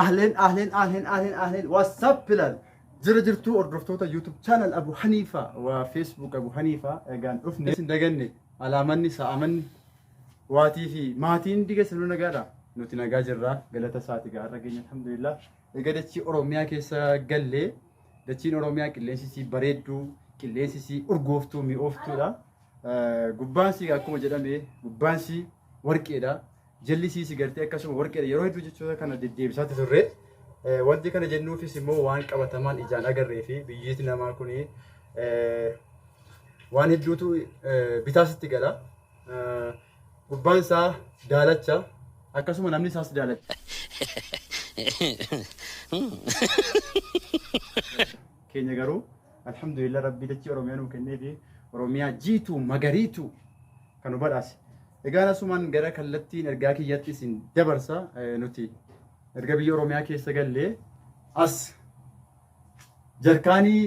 Ahleen ahleen ahleen ahleen ahleen whatsapp ilaal jira jirtuu hordoftoota YouTube channel Abu Hanifa waa Facebook Abu Hanifa egaan dhufne isin daganne alaamanni sa'amanni waatii fi maatiin hundi keessanuu nagaadha nuti nagaa jirra galata isaati gaarra keenya alhamdulillah egaa dachii Oromiyaa keessa gallee dachiin Oromiyaa qilleensi isii bareedduu qilleensi isii urgooftuu mi'ooftuudha gubbaan isii akkuma jedhame gubbaan isii warqeedha Jalli isiis gartee akkasuma warqeedha. Yeroo hedduu jechoota kana deddeebisaatti turre. Wanti kana jennuufis immoo waan qabatamaan ijaan agarree fi biyyiiti namaa kun waan hedduutu bitaa sitti gala. Gubbaan isaa daalacha akkasuma namni isaas daalacha. Keenya garuu alhamdulillah rabbii dachii Oromiyaa nuu kennee fi Oromiyaa jiituu magariituu kan nu badhaase. Egaan asumaan gara kallattiin ergaa kiyyatti isin dabarsa nuti erga biyya Oromiyaa keessa gallee as jarkaanii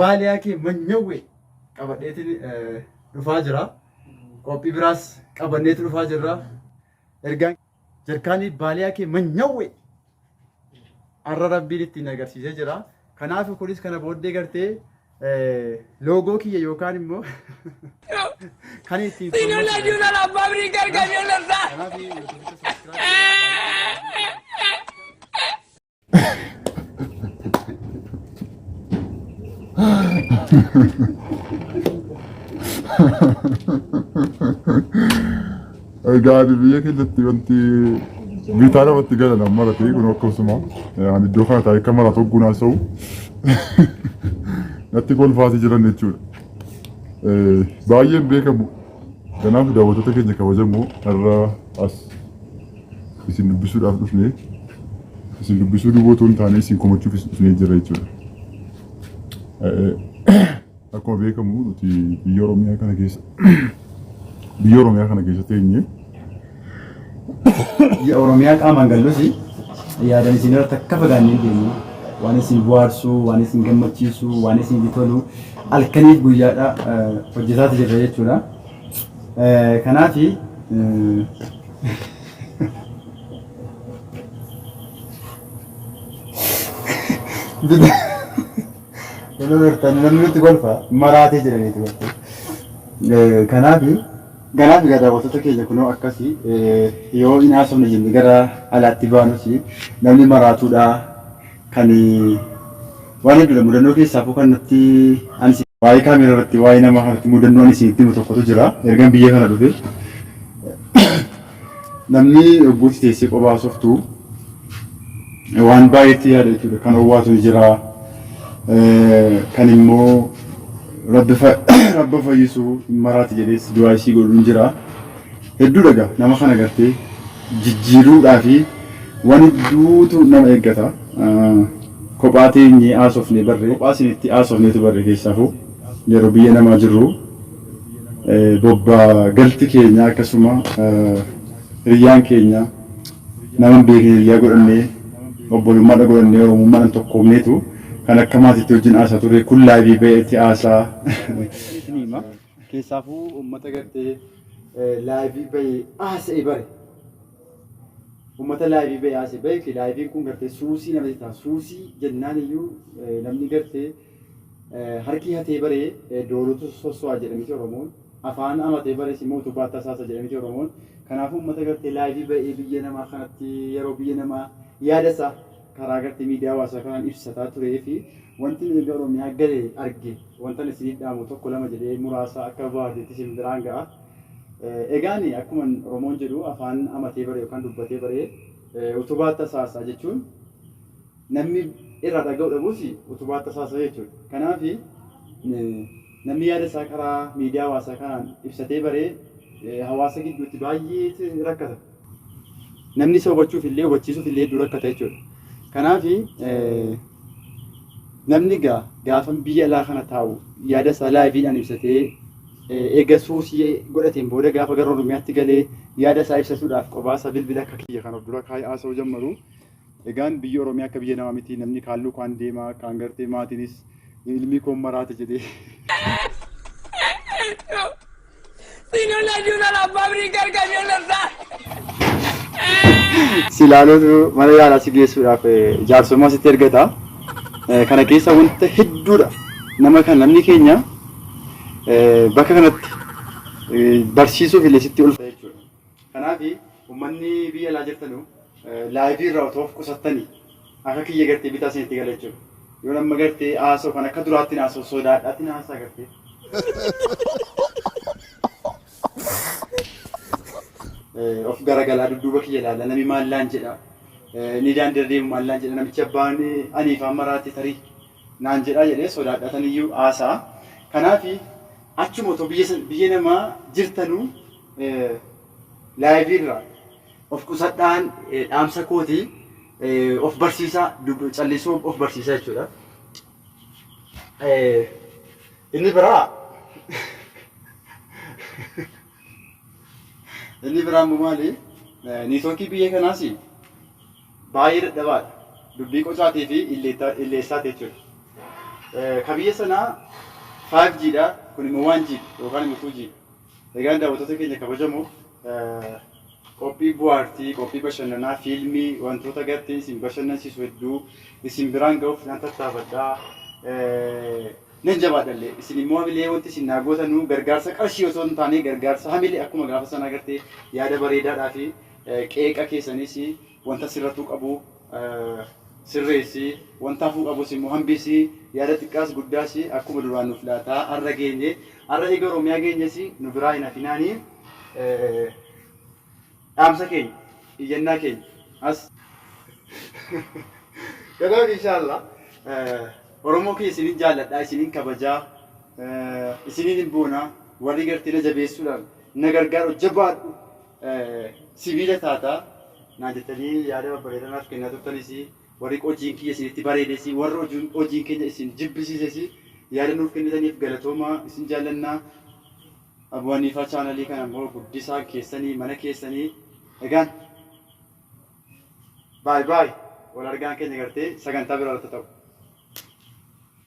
baaliyaa kee manyawwe qabadheetiin dhufaa jira. Qophii biraas qabanneetu dhufaa jirra. Ergaan jarkaanii baaliyaa kee manyawwe har'a rabbiin ittiin agarsiisee jira. Kanaaf kunis kana booddee gartee loogoo kiyya yookaan immoo kan ittiin Si no le ayuda la fábrica, el camión lo está. Kanaaf YouTube'icha subscribe Egaa ani biyya keenyatti wanti bitaa namatti galan amma maratee kun akkasuma ani iddoo kana taa'ee akka maratu hogguun haasa'u natti kolfaati jiran jechuudha. Baay'een beekamu. Kanaaf daawwattoota keenya kabajamoo har'a as isin dubbisuudhaaf dhufne isin dubbisuu duwwaa otoo hin taane isin komachuufis dhufnee jirra jechuudha. Akkuma beekamu nuti biyya Oromiyaa kana keessa biyya Oromiyaa kana keessa teenye Biyya Oromiyaa qaamaan gallus yaadan isin irratti akka fagaannee hin deemnu. Waan isin bohaarsu, waan isin gammachiisu, waan isin tolu halkaniif guyyaadha hojjetaati jirra jechuudha. Kanaaf Namni nutti kolfa maraatee jedhaniitu kolfa. Kanaaf kanaaf egaa daawwattoota keenya kunoo akkasii yoo hin haasofne jenne gara alaatti baanus namni maraatuudha kan waan hedduudha mudannoo keessaafuu kan natti ani waa'ee kaameeraa irratti waa'ee nama kanatti mudannoo ani isinitti himu tokkotu jira ergan biyya kana dhufe Namni yogguutti teessee qophaa haasoftu waan baay'eetti yaada jechuudha. Kan owwaatu ni jira. Kan immoo rabbi rabba fayyisu hin maraati jedhees du'aa isii godhu ni jira. Hedduu dhaga nama kana gartee jijjiiruudhaa fi waan hedduutu nama eeggata. Kophaa teenyee haasofnee barree kophaa isinitti haasofneetu barre keessaafuu yeroo biyya namaa jirru. Bobbaa galti keenya akkasuma hiriyyaan keenya nama hin beekne hiriyyaa godhannee obbolummaadha godhannee oromummaadhaan tokkoomneetu kan akka maatiitti wajjin haasaa turre kun laayivii ba'eetti haasaa. Keessaafuu uummata gartee laayivii ba'ee haasa'e bare. Uummata laayivii ba'ee haasa'e beeki laayiviin kun gartee suusii namatti ta'a. Suusii jennaan iyyuu namni gartee Harkii hatee baree doolutu sosso'a jedha miti Oromoon. Afaan amatee barees immoo utubaa tasaasa jedha miti Oromoon. Kanaafuu uummata gartee laayivii ba'ee biyya namaa kanatti yeroo biyya namaa yaada isaa karaa gartee miidiyaa hawaasaa kanaan ibsataa turee fi wanti inni erga Oromiyaa gale arge wanta ani isiniif dhaamu tokko lama jedhee muraasa akka bohaartiitti isin biraan ga'a. Egaan akkuma Oromoon jedhu afaan amatee bare yookaan dubbatee baree utubaa tasaasa jechuun Namni irraa dhaga'u dhabus utubaa tasaasa jechuudha. Kanaaf namni yaada isaa karaa miidiyaa hawaasaa kanaan ibsatee baree hawaasa gidduutti baay'ee rakkata. Namni isa hubachuuf illee hubachiisuuf illee hedduu rakkata jechuudha. Kanaaf namni egaa gaafa biyya alaa kana taa'u yaada isaa laayiviidhaan ibsatee eega suusii godhateen booda gaafa gara Oromiyaatti galee yaada isaa ibsatuudhaaf qophaa isaa bilbila akka kiyya kan of dura kaa'ee haasa'uu jammaru Egaan biyyi Oromiyaa akka biyya namaa miti namni kaan lukaan deema kaan gartee maatiinis ilmi koon maraate jedhee Si no le ayuda la fábrica, el camión lo está. Si ilaaluutu mana yaalaa si geessuudhaaf jaarsummaa sitti ergata. Kana keessa wanta hedduudha. Nama kan namni keenya bakka kanatti barsiisuuf illee sitti ulfa jechuudha. Kanaaf uummanni biyya alaa jirtanu laayivii irraa otoo of qusattanii akka kiyya gartee bitaa isinitti gala jechuudha. Yoo nama gartee haasa'u kan akka duraatti haasa'u sodaadhaatti haasa'a gartee. Of garagalaa dudduuba kiyya ilaala namni maallaan jedha. Inni daandii irra deemu maallaan jedha namichi abbaan aniifaan maraate tarii naan jedhaa jedhee sodaadhaatan iyyuu haasa'a. Kanaaf achuma otoo biyya biyya namaa jirtanuu laayivii irraa of qusadhaan dhaamsa kooti of barsiisaa callisuu of barsiisaa jechuudha. Inni biraa inni biraa immoo maali? Niitoorkii biyya kanaas baay'ee dadhabaadha. Dubbii qocaatii fi illeessaati jechuudha. Ka biyya sanaa 5G dha. Kun immoo 1G yookaan immoo 2G. Egaan daawwattoota keenya kabajamoo qophii bu'aartii, qophii bashannanaa, fiilmii, wantoota gartee isin bashannansiisu hedduu isin biraan ga'uuf nan tattaafadha. Nan jabaadhallee. Isin immoo hamilee wanti isin naa gootanuu gargaarsa qarshii osoo hin taane gargaarsa hamilee akkuma gaafa sanaa gartee yaada bareedaadhaa fi qeeqa keessanis wanta sirratuu qabu sirreessi, wanta hafuu qabus immoo hambisi, yaada xiqqaas guddaas akkuma duraan nuuf laataa har'a geenye. Har'a eega Oromiyaa geenyes nu biraa hin hafinaanii dhaamsa keenya, iyyannaa keenya as. Kanaaf inshaallah Oromoo kiyya isinin jaalladha, isinin kabajaa, isinin hin boona, warri gartee na jabeessuudhaan na gargaaru jabaadhu sibiila taata naan jettanii yaada babbareedaa naaf kennaa turtanis warri hojiin kiyya isinitti bareedes warri hojiin keenya isin jibbisiises yaada nuuf kennitaniif galatoomaa isin jaallannaa. Abu Haniifaa chaanalii kana immoo guddisaa keessanii mana keessanii egaan baay baay wal argaan keenya gartee sagantaa biraa irratti ta'u.